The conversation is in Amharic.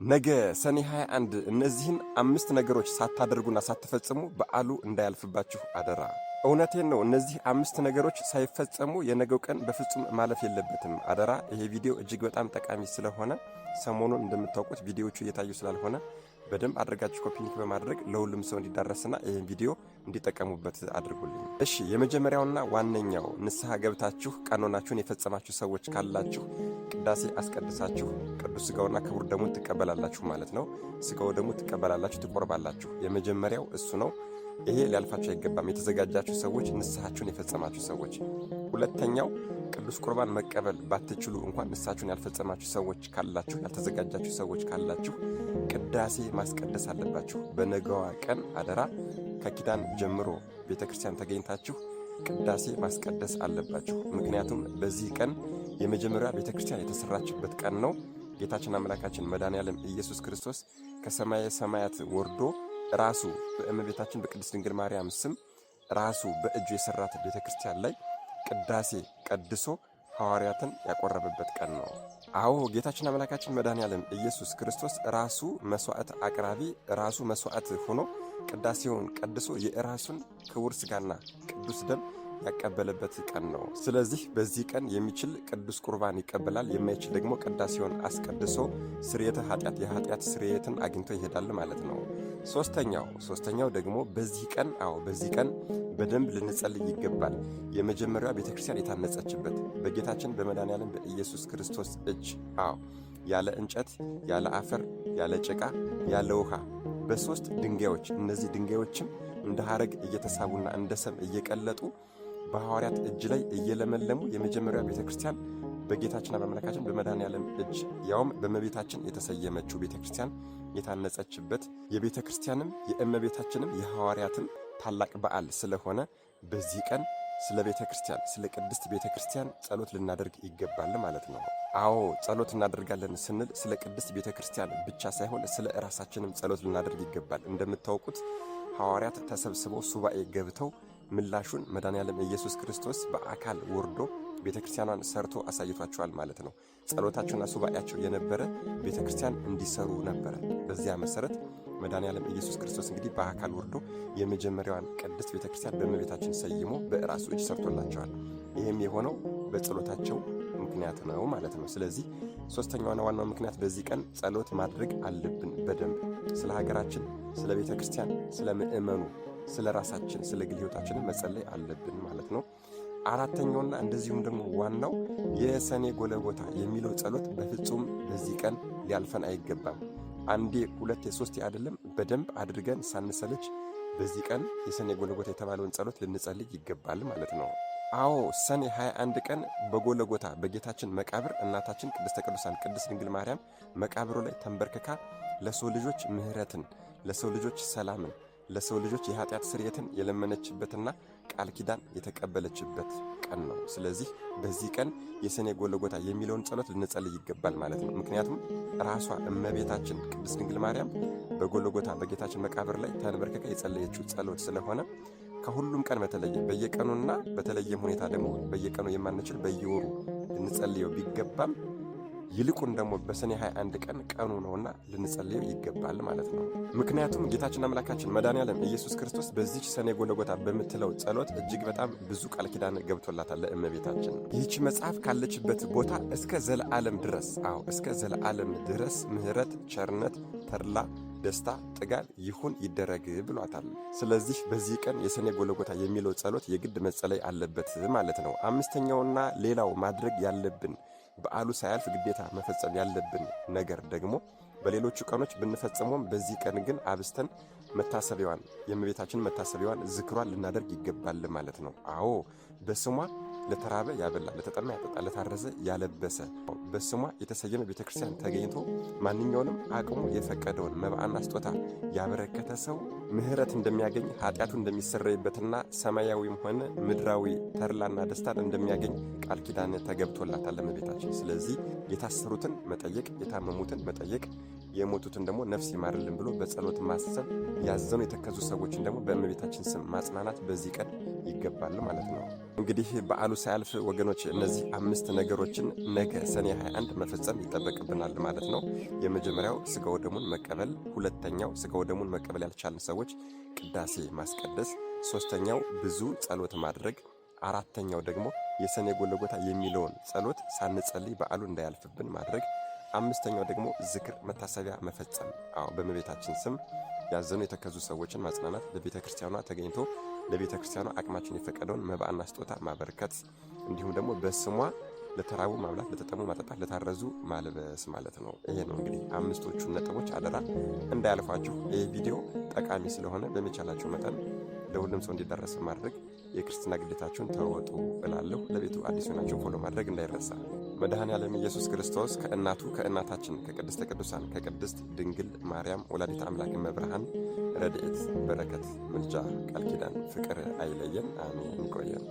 ነገ ሰኔ 21 እነዚህን አምስት ነገሮች ሳታደርጉና ሳትፈጽሙ በዓሉ እንዳያልፍባችሁ አደራ። እውነቴን ነው። እነዚህ አምስት ነገሮች ሳይፈጸሙ የነገው ቀን በፍጹም ማለፍ የለበትም። አደራ። ይሄ ቪዲዮ እጅግ በጣም ጠቃሚ ስለሆነ፣ ሰሞኑን እንደምታውቁት ቪዲዮዎቹ እየታዩ ስላልሆነ፣ በደንብ አድርጋችሁ copy link በማድረግ ለሁሉም ሰው እንዲዳረስና ይህን ቪዲዮ እንዲጠቀሙበት አድርጉልኝ። እሺ፣ የመጀመሪያውና ዋነኛው ንስሐ ገብታችሁ ቀኖናችሁን የፈጸማችሁ ሰዎች ካላችሁ ቅዳሴ አስቀድሳችሁ ቅዱስ ስጋውና ክቡር ደሙን ትቀበላላችሁ ማለት ነው። ስጋው ደሙ ትቀበላላችሁ፣ ትቆርባላችሁ። የመጀመሪያው እሱ ነው። ይሄ ሊያልፋችሁ አይገባም። የተዘጋጃችሁ ሰዎች፣ ንስሐችሁን የፈጸማችሁ ሰዎች። ሁለተኛው፣ ቅዱስ ቁርባን መቀበል ባትችሉ እንኳን ንስሐችሁን ያልፈጸማችሁ ሰዎች ካላችሁ፣ ያልተዘጋጃችሁ ሰዎች ካላችሁ ቅዳሴ ማስቀደስ አለባችሁ። በነገዋ ቀን አደራ ከኪዳን ጀምሮ ቤተ ክርስቲያን ተገኝታችሁ ቅዳሴ ማስቀደስ አለባችሁ። ምክንያቱም በዚህ ቀን የመጀመሪያ ቤተ ክርስቲያን የተሰራችበት ቀን ነው። ጌታችን አምላካችን መድኃኔዓለም ኢየሱስ ክርስቶስ ከሰማየ ሰማያት ወርዶ ራሱ በእመቤታችን በቅድስት ድንግል ማርያም ስም ራሱ በእጁ የሰራት ቤተ ክርስቲያን ላይ ቅዳሴ ቀድሶ ሐዋርያትን ያቆረበበት ቀን ነው። አዎ፣ ጌታችን አምላካችን መድኃኔዓለም ኢየሱስ ክርስቶስ ራሱ መስዋዕት አቅራቢ፣ ራሱ መስዋዕት ሆኖ ቅዳሴውን ቀድሶ የራሱን ክቡር ስጋና ቅዱስ ደም ያቀበለበት ቀን ነው። ስለዚህ በዚህ ቀን የሚችል ቅዱስ ቁርባን ይቀበላል፣ የማይችል ደግሞ ቅዳሴውን አስቀድሶ ስርየተ ኃጢአት፣ የኃጢአት ስርየትን አግኝቶ ይሄዳል ማለት ነው። ሶስተኛው ደግሞ በዚህ ቀን፣ አዎ፣ በዚህ ቀን በደንብ ልንጸልይ ይገባል። የመጀመሪያዋ ቤተክርስቲያን የታነጸችበት በጌታችን በመድኃኔዓለም በኢየሱስ ክርስቶስ እጅ፣ አዎ፣ ያለ እንጨት፣ ያለ አፈር፣ ያለ ጭቃ፣ ያለ ውሃ በሶስት ድንጋዮች፣ እነዚህ ድንጋዮችም እንደ ሐረግ እየተሳቡና እንደ ሰም እየቀለጡ በሐዋርያት እጅ ላይ እየለመለሙ የመጀመሪያ ቤተ ክርስቲያን በጌታችንና በአምላካችን በመድኃኔዓለም እጅ ያውም በእመቤታችን የተሰየመችው ቤተ ክርስቲያን የታነጸችበት፣ የቤተ ክርስቲያንም የእመቤታችንም የሐዋርያትም ታላቅ በዓል ስለሆነ በዚህ ቀን ስለ ቤተ ክርስቲያን፣ ስለ ቅድስት ቤተ ክርስቲያን ጸሎት ልናደርግ ይገባል ማለት ነው። አዎ፣ ጸሎት እናደርጋለን ስንል ስለ ቅድስት ቤተ ክርስቲያን ብቻ ሳይሆን ስለ እራሳችንም ጸሎት ልናደርግ ይገባል። እንደምታውቁት ሐዋርያት ተሰብስበው ሱባኤ ገብተው ምላሹን መድኃኔዓለም ኢየሱስ ክርስቶስ በአካል ወርዶ ቤተ ክርስቲያኗን ሰርቶ አሳይቷቸዋል ማለት ነው። ጸሎታቸውና ሱባኤያቸው የነበረ ቤተ ክርስቲያን እንዲሰሩ ነበረ። በዚያ መሰረት መድኃኔዓለም ኢየሱስ ክርስቶስ እንግዲህ በአካል ወርዶ የመጀመሪያዋን ቅድስት ቤተ ክርስቲያን በእመቤታችን ሰይሞ በራሱ እጅ ሰርቶላቸዋል። ይህም የሆነው በጸሎታቸው ምክንያት ነው ማለት ነው። ስለዚህ ሶስተኛውና ዋናው ምክንያት በዚህ ቀን ጸሎት ማድረግ አለብን በደንብ ስለ ሀገራችን፣ ስለ ቤተ ክርስቲያን፣ ስለ ምእመኑ፣ ስለ ራሳችን፣ ስለ ግል ሕይወታችንን መጸለይ አለብን ማለት ነው። አራተኛውና እንደዚሁም ደግሞ ዋናው የሰኔ ጎለጎታ የሚለው ጸሎት በፍጹም በዚህ ቀን ሊያልፈን አይገባም። አንዴ፣ ሁለቴ፣ ሶስቴ አይደለም፣ በደንብ አድርገን ሳንሰለች በዚህ ቀን የሰኔ ጎለጎታ የተባለውን ጸሎት ልንጸልይ ይገባል ማለት ነው። አዎ፣ ሰኔ 21 ቀን በጎለጎታ በጌታችን መቃብር እናታችን ቅድስተ ቅዱሳን ቅድስት ድንግል ማርያም መቃብሩ ላይ ተንበርክካ ለሰው ልጆች ምሕረትን፣ ለሰው ልጆች ሰላምን፣ ለሰው ልጆች የኃጢአት ስርየትን የለመነችበትና ቃል ኪዳን የተቀበለችበት ቀን ነው። ስለዚህ በዚህ ቀን የሰኔ ጎለጎታ የሚለውን ጸሎት ልንጸልይ ይገባል ማለት ነው። ምክንያቱም ራሷ እመቤታችን ቅድስት ድንግል ማርያም በጎለጎታ በጌታችን መቃብር ላይ ተንበርክካ የጸለየችው ጸሎት ስለሆነ ከሁሉም ቀን በተለየ በየቀኑና በተለየም ሁኔታ ደግሞ በየቀኑ የማንችል በየወሩ ልንጸልየው ቢገባም ይልቁን ደግሞ በሰኔ 21 ቀን ቀኑ ነውና ልንጸልየው ይገባል ማለት ነው። ምክንያቱም ጌታችን አምላካችን መድኃኔዓለም ኢየሱስ ክርስቶስ በዚች ሰኔ ጎለጎታ በምትለው ጸሎት እጅግ በጣም ብዙ ቃል ኪዳን ገብቶላታል ለእመቤታችን። ይህች መጽሐፍ ካለችበት ቦታ እስከ ዘለዓለም ድረስ፣ አዎ፣ እስከ ዘለዓለም ድረስ ምሕረት፣ ቸርነት፣ ተድላ፣ ደስታ፣ ጥጋብ ይሁን ይደረግ ብሏታል። ስለዚህ በዚህ ቀን የሰኔ ጎለጎታ የሚለው ጸሎት የግድ መጸለይ አለበት ማለት ነው። አምስተኛውና ሌላው ማድረግ ያለብን፣ በዓሉ ሳያልፍ ግዴታ መፈጸም ያለብን ነገር ደግሞ በሌሎቹ ቀኖች ብንፈጽመውም በዚህ ቀን ግን አብዝተን መታሰቢያዋን፣ የእመቤታችን መታሰቢያዋን ዝክሯን ልናደርግ ይገባል ማለት ነው። አዎ፣ በስሟ ለተራበ ያበላ፣ ለተጠማ ያጠጣ፣ ለታረዘ ያለበሰ፣ በስሟ የተሰየመ ቤተክርስቲያን ተገኝቶ ማንኛውንም አቅሙ የፈቀደውን መባና ስጦታ ያበረከተ ሰው ምሕረት እንደሚያገኝ፣ ኃጢአቱ እንደሚሰረይበትና ሰማያዊም ሆነ ምድራዊ ተድላና ደስታን እንደሚያገኝ ቃል ኪዳን ተገብቶላታል ለእመቤታችን። ስለዚህ የታሰሩትን መጠየቅ፣ የታመሙትን መጠየቅ፣ የሞቱትን ደግሞ ነፍስ ይማርልን ብሎ በጸሎት ማሰብ፣ ያዘኑ የተከዙ ሰዎችን ደግሞ በእመቤታችን ስም ማጽናናት በዚህ ቀን ይገባል ማለት ነው። እንግዲህ በዓሉ ሳያልፍ ወገኖች እነዚህ አምስት ነገሮችን ነገ ሰኔ 21 መፈጸም ይጠበቅብናል ማለት ነው። የመጀመሪያው ስጋ ወደሙን መቀበል፣ ሁለተኛው ስጋ ወደሙን መቀበል ያልቻልን ሰዎች ቅዳሴ ማስቀደስ፣ ሶስተኛው ብዙ ጸሎት ማድረግ፣ አራተኛው ደግሞ የሰኔ ጎለጎታ የሚለውን ጸሎት ሳንጸልይ በዓሉ እንዳያልፍብን ማድረግ፣ አምስተኛው ደግሞ ዝክር መታሰቢያ መፈጸም። አዎ፣ በእመቤታችን ስም ያዘኑ የተከዙ ሰዎችን ማጽናናት፣ በቤተ ክርስቲያኗ ተገኝቶ ለቤተ ክርስቲያኗ አቅማችን የፈቀደውን መባና ስጦታ ማበርከት፣ እንዲሁም ደግሞ በስሟ ለተራቡ ማብላት፣ ለተጠሙ ማጠጣት፣ ለታረዙ ማልበስ ማለት ነው። ይሄ ነው እንግዲህ አምስቶቹን ነጥቦች አደራ እንዳያልፏችሁ። ይህ ቪዲዮ ጠቃሚ ስለሆነ በሚቻላችሁ መጠን ለሁሉም ሰው እንዲዳረስ ማድረግ የክርስትና ግዴታችሁን ተወጡ እላለሁ። ለቤቱ አዲስ ሆናችሁ follow ማድረግ እንዳይረሳ። መድኃኔ ዓለም ኢየሱስ ክርስቶስ ከእናቱ ከእናታችን ከቅድስተ ቅዱሳን ከቅድስት ድንግል ማርያም ወላዲተ አምላክ እመብርሃን ረድኤት፣ በረከት፣ ምልጃ፣ ቃል ኪዳን፣ ፍቅር አይለየን። አሜን። ይቆየን።